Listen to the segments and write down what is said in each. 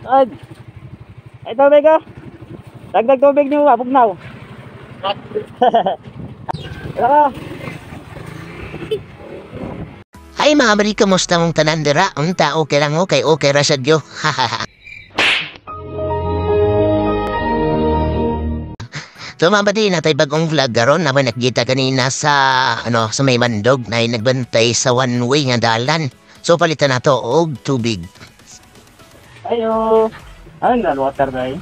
Ay, ay tubig ah. Dagdag tubig niyo, abugnaw. Wala ka. Hi mga bari, kamusta mong tanan dira? Unta okay lang, okay, okay ra sad yo. So mga bari, natay bagong vlog karon na may nakita kanina sa ano sa may mandog na nagbantay sa one way nga dalan. So palitan nato og tubig. Ayo. Ano na water ba eh?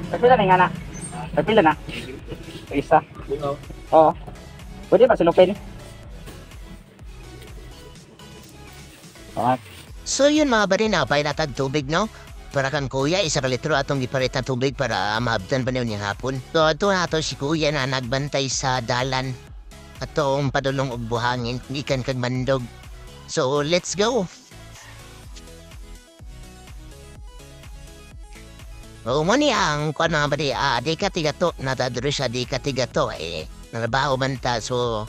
Pagpila na nga na. Pagpila na. Isa. Oo. Pwede ba silupin? Okay. So yun mga bari, napay natag tubig no? Para kang kuya, isa ka litro atong gipalit na tubig para mahabtan pa niyo niyang hapon. So ato na ato si kuya na nagbantay sa dalan. Atong padulong og buhangin, gikan kag mandog. So let's go! Oo mo niya ang kuan mga bari, di ka tigato, natadiri siya di ka tigato, eh, narabaho man ta, so,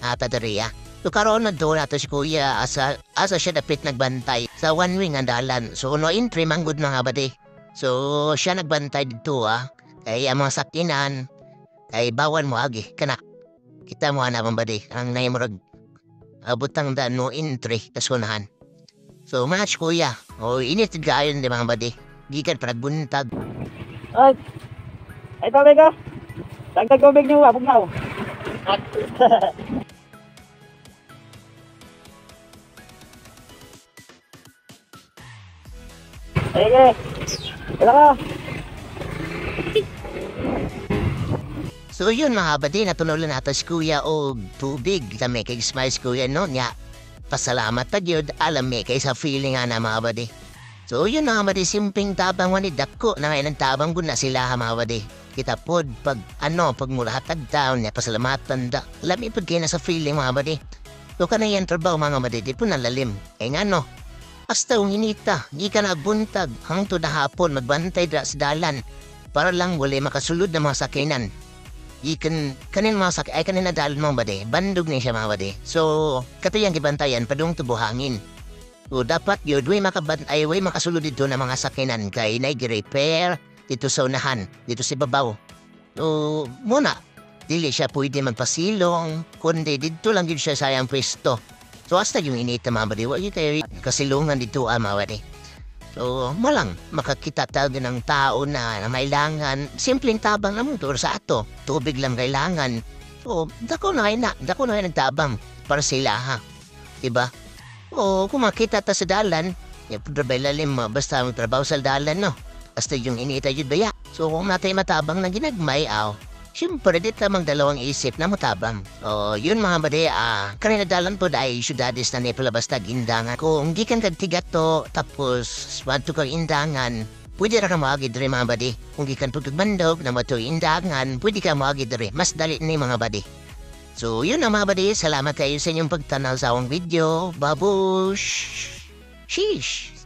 natadiri ah. So karon na doon ato si kuya, asa siya dapit nagbantay sa one way nga dalan. So no entry man gud mga badi. So siya nagbantay dito ah. Kay ang mga sakinan, kay bawal mo agi, kana. Kita mo ana mga badi, ang naimurag abutang da no entry kasunahan. So match kuya, o init kayo di mga badi. Gikan para buntag. Ay, ay tubig ah. Dagdag tubig niyo, abugnaw. Sige. Wala ka. So yun mga badi, natunulan nato si kuya og tubig. Kami kay smile si kuya no niya. Pasalamat ta gyud, alam mi kay sa feeling nga na mga badi. So yun mga badi, simpleng tabang wani dako na ngayon ang tabang gud na sila ha, mga badi. Kita pod pag ano, pag mulahatag taon niya, pasalamatan da. Lami pod kay na sa feeling mga badi. So kanay ang trabaho mga badi, di po nalalim. Kay nga no, hasta ang inita, di ka nabuntag, hangtod na hapon, magbantay dra sa dalan para lang wala makasulod na mga sakinan. Ikan kanin mga sak ay kanin na dalan mga bade, bandog ni siya mga bade. So katuyang gibantayan padung tubuhangin. So dapat yun, way makabantay, way makasulod dito na mga sakinan kay nag-repair dito sa unahan, dito sa babaw. So muna, dili siya pwede magpasilong, kundi dito lang yun siya sa iyang pwesto. So hasta yung inita mga bade, wag yun kayo kasilungan dito mga bade. So malang makakita tayo ng tao na mailangan, simpleng tabang naman pero sa ato, tubig lang kailangan. So dako na kayo na, dako na kayo nagtabang para sila ha. Diba? O kung makita ta sa dalan, lalim mo, basta ang trabaho sa dalan no. Basta yung inita yun baya. So kung natay matabang na ginagmay aw, siyempre di tamang dalawang isip na matabang. O yun mga bade, kanina dalan po ay syudades na nipala basta indangan. Kung di kang kagtigat to, tapos madto kang indangan, pwede ra ka maagi diri mga bade. Kung di kan pagkagmandog na mato indangan, pwede ka maagi diri. Mas dali ni mga bade. So yun na mga bade, salamat kayo sa inyong pagtanaw sa akong video. Babush! Sheesh!